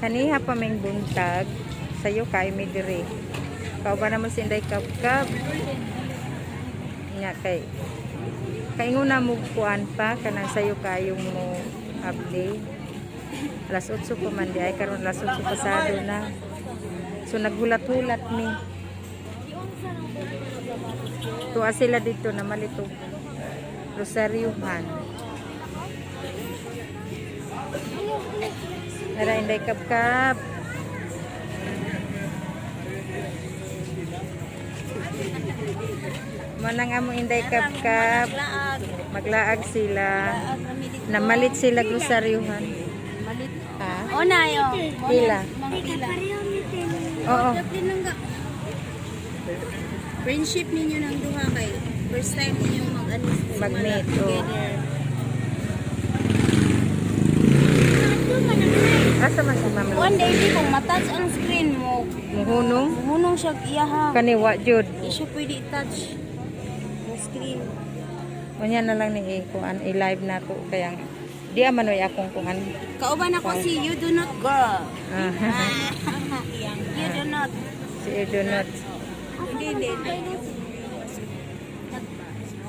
Kaniha pa ming buntag, sayo kay mi diri. Kauban namo si Inday Kabkab. Nya kay kaingon na mo kuan pa kanang sayo kayo mo update. Alas 8 pa man di ay karon, alas 8 pasado na. So naghulat-hulat mi. Tuwa sila dito na malito Rosariohan. Nara Inday Kabkab. Manang among Inday Kabkab. Laag. Maglaag sila. Laag kami dito. Namalit sila grosaryuhan. Malit. Ha? O na yo. Pila? Pila. Oo. Friendship ninyo ng duha kay first time ninyo mag ano Mag-meet, oo. together. Asa man si Ma'am Lu? One day di kung matouch ang screen mo, Muhunong? hunong siya iya ha. Kaniwa jud. Di siya pwede i-touch ang screen. Unya na lang ni kuan i-live na ko kaya di man oy akong kuan. Kauban ako si You Do Not Girl. Ah, You Do Not. Si Edonot. Hindi, hindi.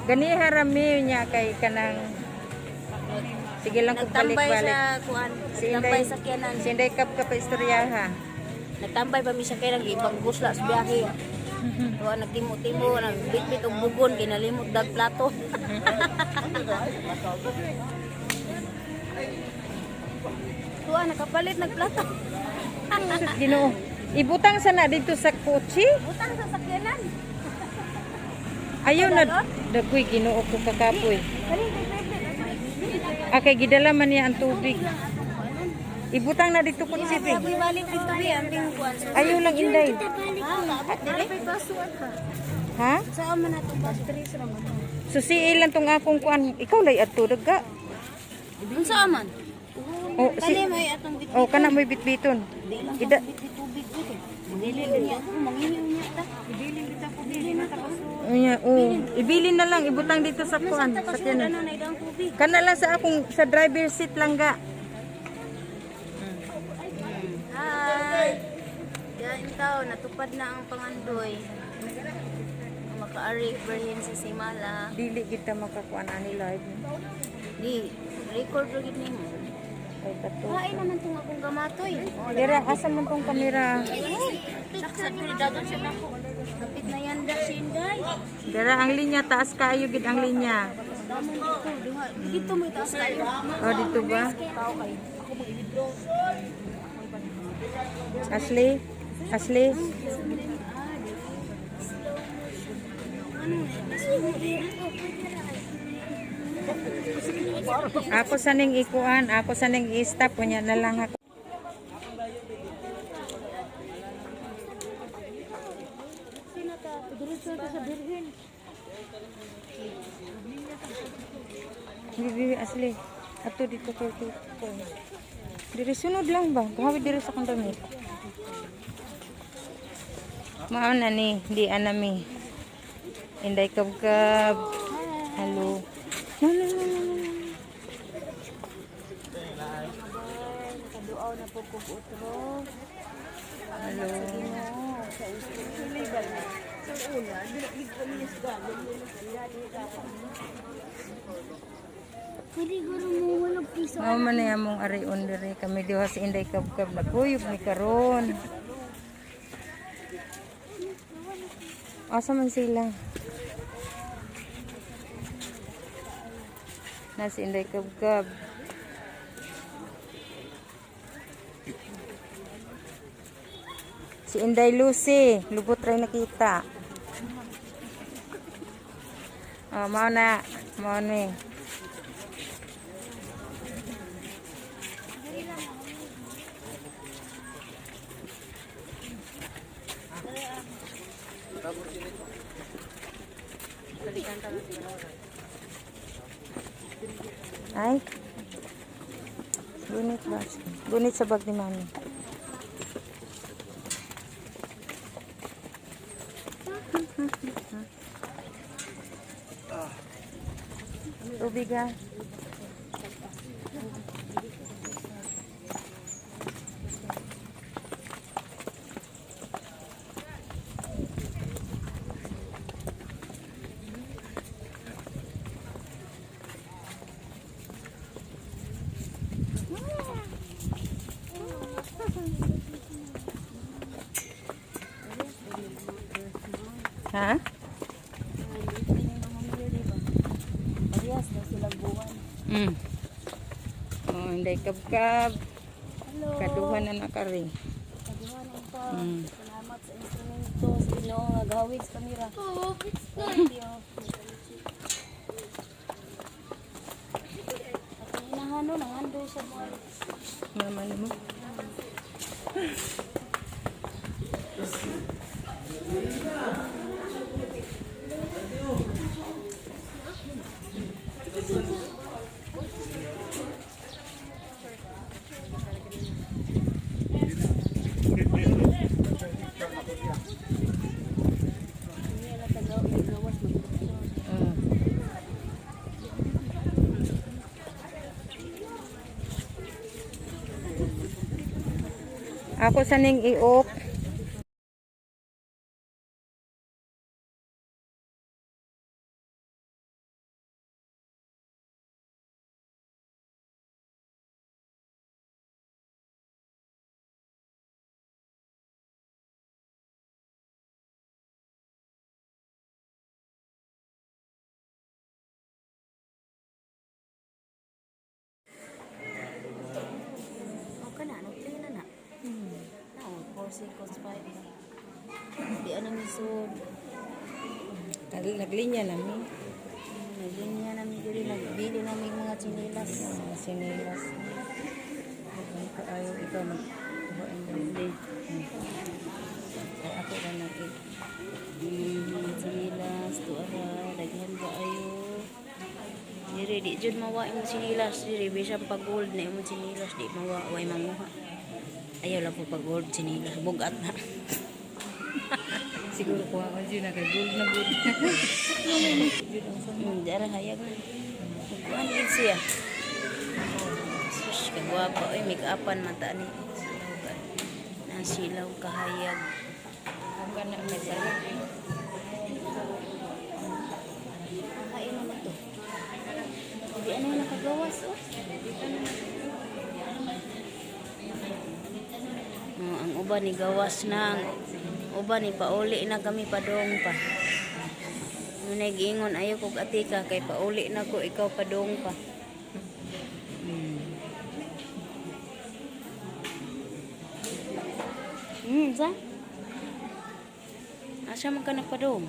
Ganiha rami niya kay kanang sige lang kung Nagtambay balik-balik. sa kuan, Si nagtambay Inday, sa kiyanan. si Inday Kap ka pa istoryaha. Nagtambay pa mi sa kailang ibang gusla sa biyahe. Wa nagtimo-timo, nagbitbit og bugon kinalimot dag plato. Tuwa nakapalit nagplato. Sus, Ginoo. Ibutang sana dito sa kotse. Butang sa sakyanan. Ayaw na dagkoy, Ginoo ko kakapoy. Ah, kay gidala man niya ang tubig. Ibutang na dito kotse be. Balik dito bi ang ting kuan. Ayaw lang, Inday. Ha, dili Ha? Saan man ato baso? Susi lang tong akong kuan. Ikaw lay adto daga. Unsa man? Oh, si Kani may atong bitbit. Oh, kana mo'y bitbiton. Di lang Ida bitbit tubig dito. Dili niya ako manginyo niya ta. Dili kita ko dili na ta. Unya, oh. Ibilin na lang ibutang dito sa kuan, sa Ano kanan. na idang tubig. Kana lang sa akong sa driver seat lang ga. Hi. Yan tao, natupad na ang pangandoy. Makaari berhin sa Simala. Dili kita makakuan ani live. Di, record ra gid nimo. Ay kato. Kain naman tong akong gamatoy. Dira asa man tong kamera? Saksad ko ni dagon siya nako. Kapit na yan da si Inday. Dira ang linya taas kaayo gid ang linya. Damon dito, duha. Dito mo itaas kayo. Oh, dito ba? Tao kayo. Ako mag-withdraw. Ashley? Ashley? Ako sa ning ikuan, ako sa ning i-stop, unya na lang ako. Bibi, Ashley. Ato dito ko ko. Ko. Diri sunod lang ba? Gawid diri sa kong damit. Mao na ni, di anami. Inday kabkab. Hello. No, no, no, no, no. No. Nakaduaw na po kog utro. Hello. Pwede guro mo walog piso. Mao man na among arion diri kami diha si Inday Kabkab nagkuyog mi karon. Asa man sila? Na si Inday Kabkab. Si Inday Lucy, lubot ray nakita. Oh, mao na, mao ni. Ay. Gunit ba? Gunit sa bag ni Mami. Tubig ha. Ha? Parehas na sila buwan. Oh, hindi kabkab. Hello. Kaduha na nakari. Kaduha na pa. Salamat sa instrumento sa Ginoo nga gawid sa kamera. Oh, thank you. Atong inahano nangandoy siya mo. Mama na mo. Hindi na tagaw gawas mo. Ako sa ning i-off. Okay na, nag-play na na. Na, 4 seconds 5. Di ano mi sud. Naglinya na mi. Naglinya na mi diri, nagbili na mi mga tsinilas. Mga sinilas. Ang kaayo ikaw magkuha ang Hindi. Ay, ako ra nang i. Mga tsinilas, tuara, daghan ba ayo. Diri di jud mawa imong tsinilas diri bisan pag gold na imong tsinilas di mawa way manguha. Ayaw lang po pag gold tsinilas bugat na. Siguro kuha ko dyan na kay gold na gold. Dara hayag na. Kuan gid siya. Sus, kagwapa oy make-upan man ta ni. Silaw ka. Nasilaw kahayag. Ang kana may sayo. Kain naman to. Hindi ano nakagawas oh. Oh, ang uban ni gawas na, ang uban ni pauli na kami padong pa. Muna giingon ayaw kog atika kay pauli na ko ikaw padong pa. Sa? Asa man ka nagpadong?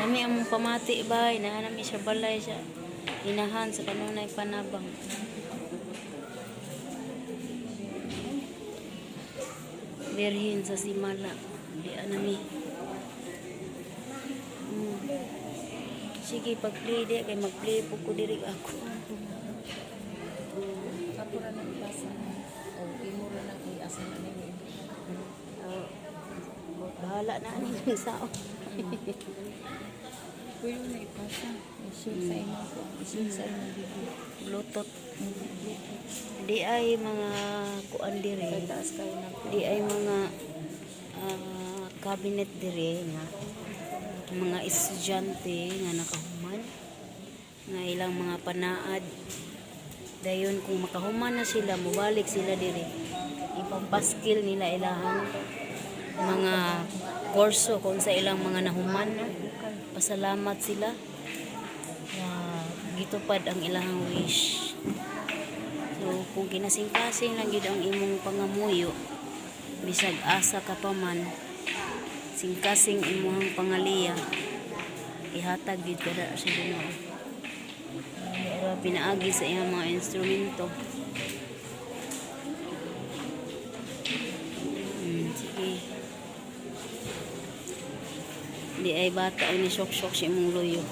Nami ang pamati ba, inahan nami sa balay sa inahan sa kanunay panabang. Birhin sa Simala. Di anami. Sige, pag-play di kay mag-play po ko diri ako. Ako ra nang ipasa. O imo ra nang iasa na nimo. Oh, bahala na ani yung sao. Kuyo na ipasa. I-share sa imo ko. I-share sa imo video. Bluetooth. Di ay mga kuan diri. Kay taas kayo na. Di ay mga cabinet dire nga mga estudyante nga nakahuman nga ilang mga panaad dayon kung makahuman na sila mobalik sila dire ipampaskil nila ilahang mga kurso kung sa ilang mga nahuman no? Pasalamat sila nga gitupad ang ilahang wish. So kung kinasingkasing lang gyud ang imong pangamuyo bisag asa ka pa man singkasing imuhang pangaliya ihatag gyud kada sa Ginoo. Pero pinaagi sa iyang mga instrumento. Sige. Di ay bata ay ni sok-sok sa imong luyo.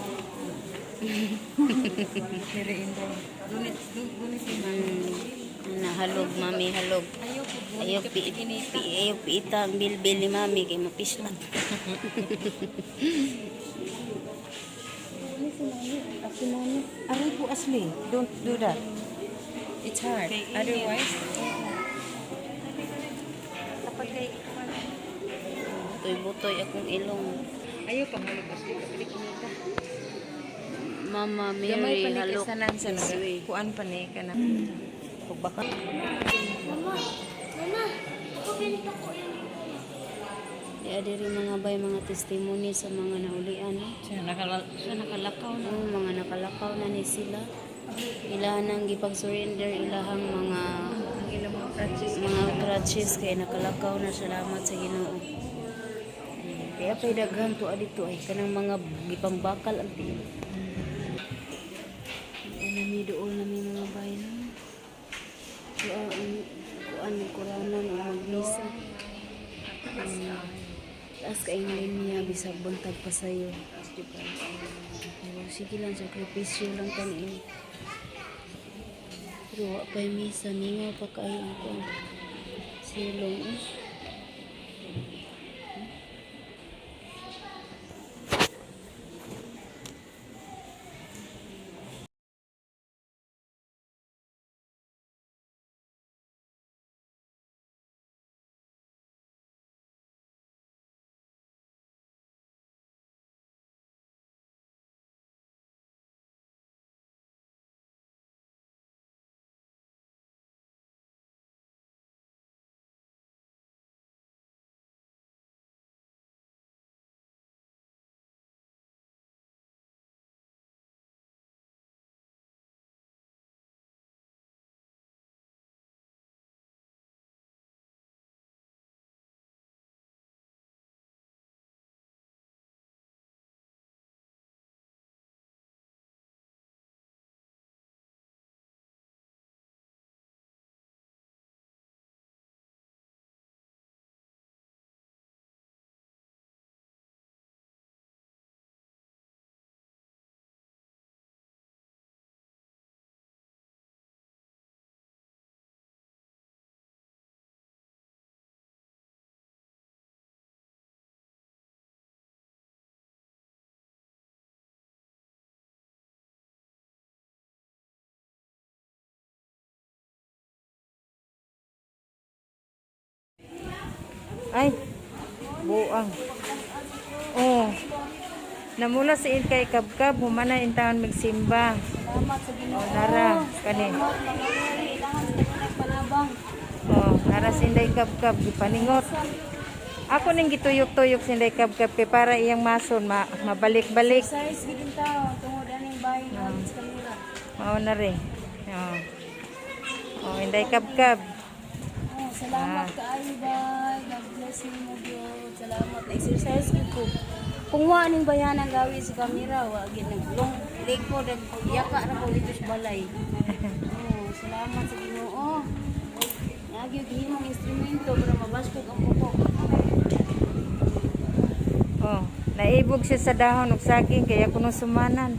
Diri indong. Gunit gunit si mami. Nahalog mami halog. Ayaw po. Ayaw pi, pi, ayaw piita ang bilbil ni mami kay mapislan. Aray po, Ashley. Don't do that. It's hard. Otherwise, kapag kay Butoy-butoy akong ilong. ayaw pang halog, Ashley. Kapag kinita. Mama Gamay Mary pa ni Halok kaysanan sa this way. kuan pa ni kana. Baka Mama, mama, ako ganito ko yun. Di diri mga bay mga testimony sa mga naulian. No? Siya siya nakalakaw na. Oo, mga nakalakaw na ni sila. Ilahan ang gipag-surrender ilahang mga Ang ilang mga crutches. mga crutches kay nakalakaw na, salamat sa Ginoo. Kaya pa'y daghan to dito ay kanang mga gipangbakal ang tiil. Ay nami dool nami mga bay no. So ang kuan kuranan o magmisa. Taas kay ng linya bisag buntag pa sayo. Pero sige lang, sakripisyo lang tani. Pero wa pa'y misa, mingaw pa kaayo ang kuan. Silong eh. Ay, buang. Oh. Namula sa kay kabkab, humana in taon magsimba. Salamat sa Ginoo. Oh, nara, kani. Salamat mga kailangan sa Ginoo panabang. Oh, nara si Inday Kabkab, gipaningot. Ako ning gituyok-tuyok si Inday Kabkab kay para iyang mason mabalik-balik. Exercise gid tao tungod aning bahay nga sa kamera. Mao na rin. Oh. Oh, Inday Kabkab. Oh, salamat kaayo bay. God bless nimo gyud. Salamat na exercise gid ko. Kung wa ning bayanan gawi sa kamera, wa gid naglong likod ag yaka ra ko dito sa balay. Oh, salamat sa Ginoo. Nagyo gihimong instrumento para mabaskog ang buko. Oh, naibog siya sa dahon og saging kaya kuno sumanan.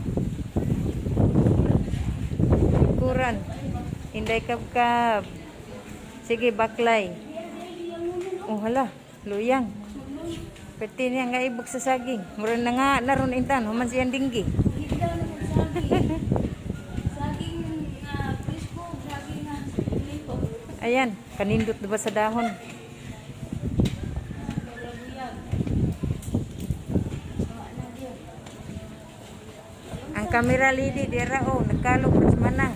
Kuran. Inday Kabkab. Sige, baklay. Oh, hala, luyang. Pwede niya nga ibog sa saging. Mura na nga, naroon intan, human siyang dinggi. Higda na mag saging. Saging nga presko, saging nga lipo. Ayan, kanindot na ba sa dahon? Ang camera lady, dira oh, nagkalog mas manang.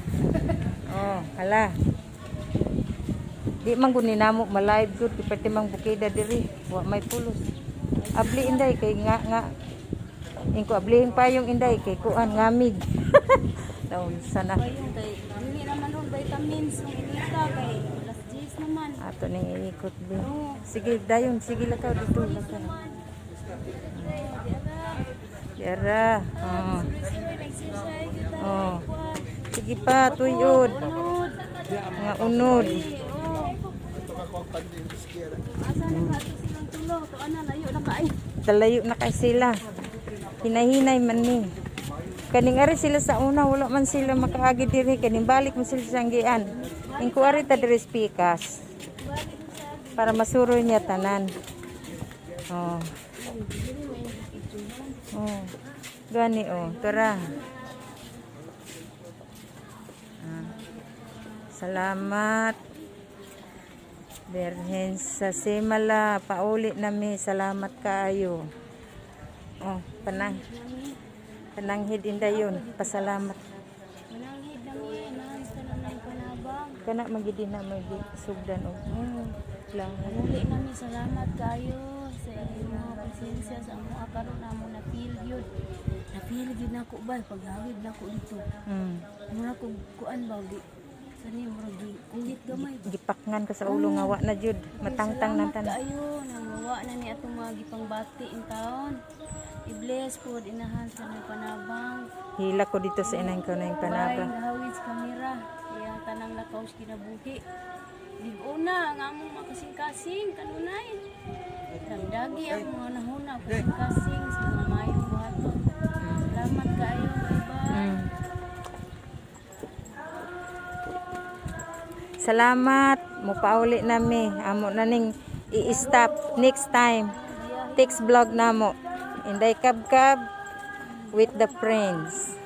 Oh, hala. Di man gud ni namo ma-live gud, di pwede mang bukida diri, wa may pulos. Abli inday kay nga nga. Ingko ablihin pa yung inday kay kuan ngamig. Naunsa na. Payong kay dili naman ron vitamins ang inita kay alas 10 naman. Ato ning iikot bi. Sige, dayon, sige lakaw dito lakaw. Yara. Oh. Oh. Sige pa, tuyod. Mga unod. Asa na ka ato silang tulo? To ana layo na kaayo. Talayo na kay sila. Hinahinay man ni. Kaning ari sila sa una, wala man sila makaagi diri. Kaning balik man sila sa sanggian. Ingko ari ta diri pikas. Para masuroy niya tanan. Oh. Oh. Gani oh, tara. Ah. Salamat. Berhen sa Simala, pauli nami. Salamat kaayo. Oh, panang. Pananghid, Inday, yun. Pasalamat. Mananghid na mi, enhance na lang panabang. Kana magidi na may sugdan og lang. Muli nami salamat kayo sa inyong presensya sa amo karon amo na feel gyud. Na feel gyud nako ba paghawid nako dito. Mura kog kuan ba gi sa ni mura gi kuhit gamay. Gipakngan ka sa ulo nga wa na jud matangtang nang Salamat tanan. kayo nang wa na ni atong mga gipangbati in taon. I-bless pod inahan sa among panabang. Hila ko dito sa inang ko na yung panaba. Bay hawid sa kamera. Iyang tanang lakaw sa kinabuhi. Big-una ang among makasing-kasing kanunay. Dagdagi ang mga nahuna kasing-kasing sa mga mayong buhaton. Salamat kaayo. Bye-bye. Salamat, mupauli nami. Amo na ning i-stop next time. Text vlog namo. Inday Kabkab with the friends.